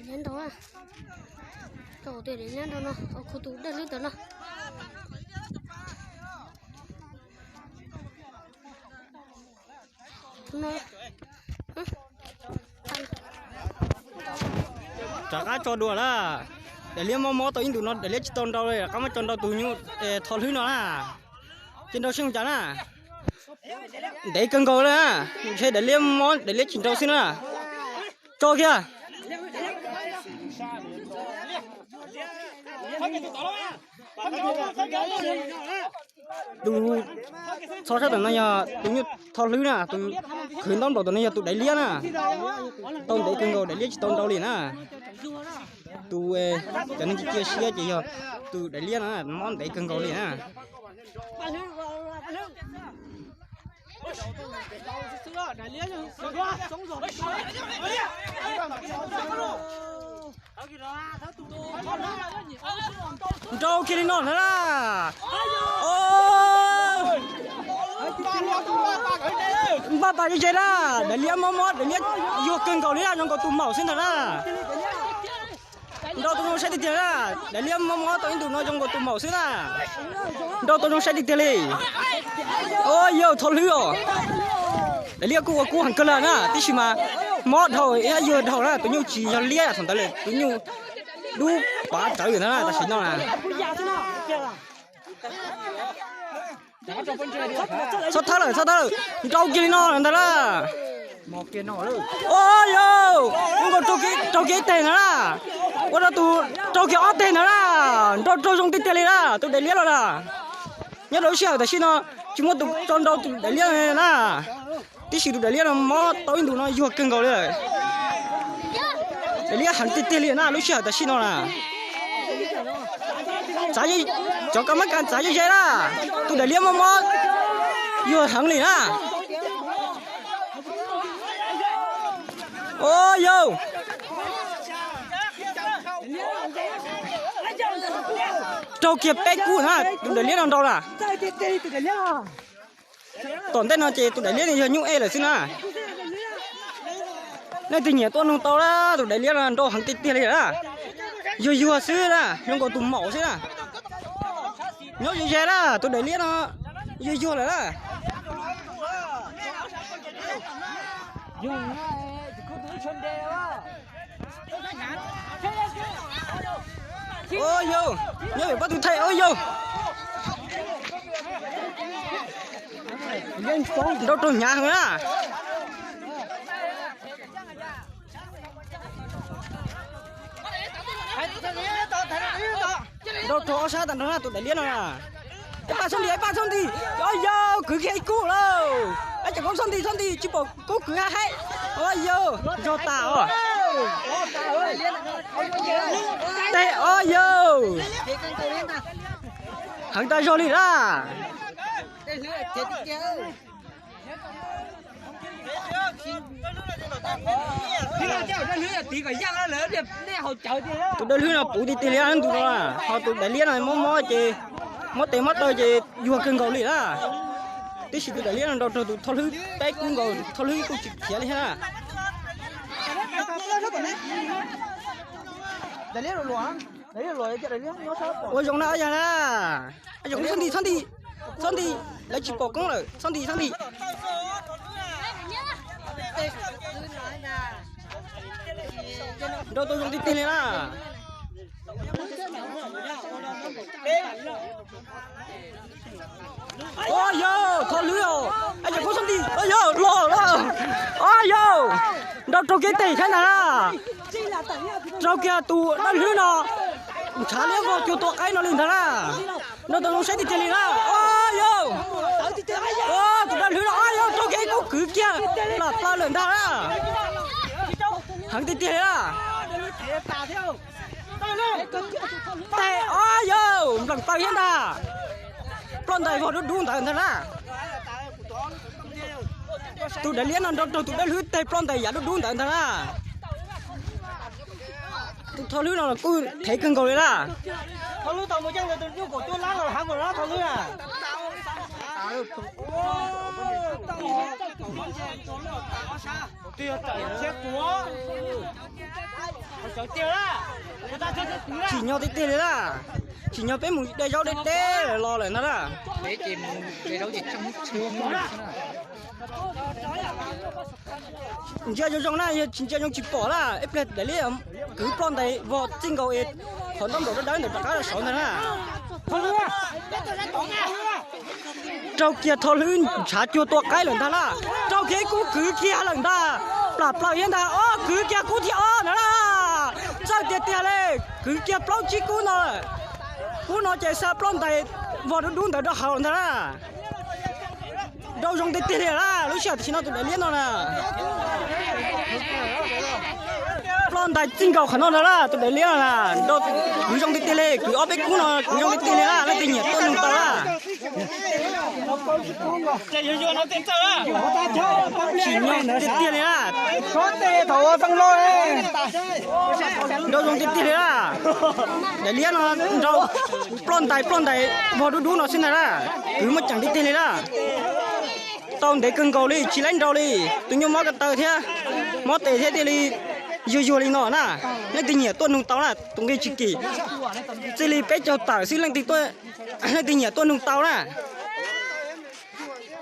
Liab ntau, tau tias daim liab ntau no, au khu tus dawj hlwb ntawm no. Rov qab tso dua lawm. Daim liab mob mob tau ib ntus no daim liab tsis tau nrau li, rov qab muab tso nrau tus nyuj tho hlwb no na. Ces nrau seb ua cas na. Ntev kawg nkaus li na, ntshe daim liab mob daim liab tsis nrau xwb na. Tso kiag. Tus txho sab tom no yog tus nyuj tho hlwb na, tus khwv ntaub nplaum tom no yog tus daim liab na. Tau ntev kawg nkaus daim liab tsis tau nrau li na. Tus, cov neeg cia siab ces yog tus daim liab no mob ntev kawg nkaus li na. Nrau kiag li no ntag na. Npaj tas ze ze na, daim liab mob mob daim liab yuag kawg nkaus li na, zoo nkaus tus maum xwb ntag na. Nrau tau zoo saib tiag tiag na, daim liab mob mob tau ib ntus no zoo nkaus tus maum xwb na. Nrau tau zoo saib tiag tiag li. Au yau, tho hlwb os. Daim liab kuj ua kub heev kawg lawm na, tab sis mas mob dhau, yuag dhau na, tus nyuj tsis yog liab thaum ntawd li, tus nyuj dub pav rawv ntag na tam sim no na. Txhob thawb lawm, txhob thawb lawm, nrau kiag li no ntag na. Au yau, ua nkaus raug kiag ib teg ntag na. Ua rau tus raug kiag ob teg ntag na. Nrau raug zoo tiag tiag li na, tus daim liab los na. Nyob rau lub sij hawm tam sim no tsis muaj tus tso nrau tus daim liab na. Tab sis tus daim liab no mob tau ib ntus no yuag kawg nkaus li. Daim liab heev tiag tiag li na lub sij hawm tam sim no na. Txav, cov kab mab kas txav ze ze na. Tus daim liab mob mob yuag heev li na. Au yau, raug kiag peb kub na, tus daim liab no nrau na. Tom ntej no ces tus daim liab no yog nyuj ej lawm xwb na. Nej twg nyiam tuaj nug tau na, tus daim liab no nrau heev tiag tiag li na. Yuag yuag xwb na, zoo nkaus tus maum xwb na. Nyob ze ze na, tus daim liab no yuag yuag lawm na. Au yau, nyob pem pob tw thaij, au yau. Nrau raug hnyav heev na. Nrau raug ob sab tag nrho na tus daim liab no na. Ib pab txhob nti, ib pab txhob nti. Au yau, kwv kiag ib kub lauj. Ab, cov koob txhob nti, txhob nti, tsis pom kub kwv haib. Au yau, zog tas os. Teg, au yau. Heev tas zog li na. Tus dawj hlwb no puv tiag tiag li ntu no, ho tus daim liab no mob mob ces, mob tes mob taw ces yuag kawg nkaus li na. Tab sis tus daim liab no nrau raug tus tho hlwb peb kub nkaus, tho hlwb kuj tsis khiav li thiab na. Ua zoo na, yog na. Txhob nti, txhob nti, txhob nti, lawv tsis pom koob lawm, txhob nti, txhob nti. Nrau tau zoo tiag tiag li na. Au yau, tho hlwb os. Ab, yog koob txhob nti, au yau, los los. Au yau, nrau raug kiag tes thiab ntag na. Raug kiag tus dawj hlwb no, ntshav liab vog cuag tua qaib no li ntag na. Nrau tau zoo saib tiag tiag li na. Au yau, tus dawj hlwb no, au yau, raug kiag ib kub kwv kiag, lam plaws lawm ntag na. Heev tiag tiag li na. Tes, au yau, nplees taw thiab ntag. Ploj ntais vog dub dub ntawd ntag na. Tus daim liab no nrau raug tus dawj hlwb tes ploj ntais yam dub dub ntawd ntag na. Tus tho hlwb no los kuj thev kawg nkaus li na. Tsim nyog tiag tiag li na. Tsim nyog peb mus de zaub deb deb los lawm ntag na. Ntsia zoo zoo na, yog tsis ntsia zoo tsis pom na, ib pliag daim liab kwv ploj ntais vog txij nkaus es qhov ntaub nplaum dawb dawb ntawm rov qab rau saud ntag na. Raug kiag tho hlwb ntshav cuag tua qaib lawm ntag na. Raug kiag ib kub kwv kiag lawm ntag. Plam plaws thiab ntag, ob kwv kiag kub thib ob ntag na. Txawj tiag tiag li, kwv kiag plaub tsib kub no. Kub no ces xa ploj ntais vog dub dub ntawd rau hauv ntag na. Nrau zoo tiag tiag li na, lub sij hawm tam sim no tus daim liab no na. Ploj ntais txij nkaus qhov no ntag na, tus daim liab no na. Kwv zoo tiag tiag li, kwv ob peb kub no kwv zoo tiag tiag li na, leej twg nyiam tuaj nug tau na. Tsim nyog tiag tiag li na. Nrau zoo tiag tiag li na. Daim liab no nrau ploj ntais ploj ntais vog dub dub no xwb ntag na. Kwv muaj ceem tiag tiag li na. Tau ntev kawg nkaus li tsis laib nrau li. Tus nyuj mob ko taw thiab mob tes thiab thiaj li yuag yuag li no na. Leej twg nyiam tuaj nug tau na, tus nqi tsis kim. Txij li peb caug tawm xwb, leej twg nyiam tuaj nug tau na.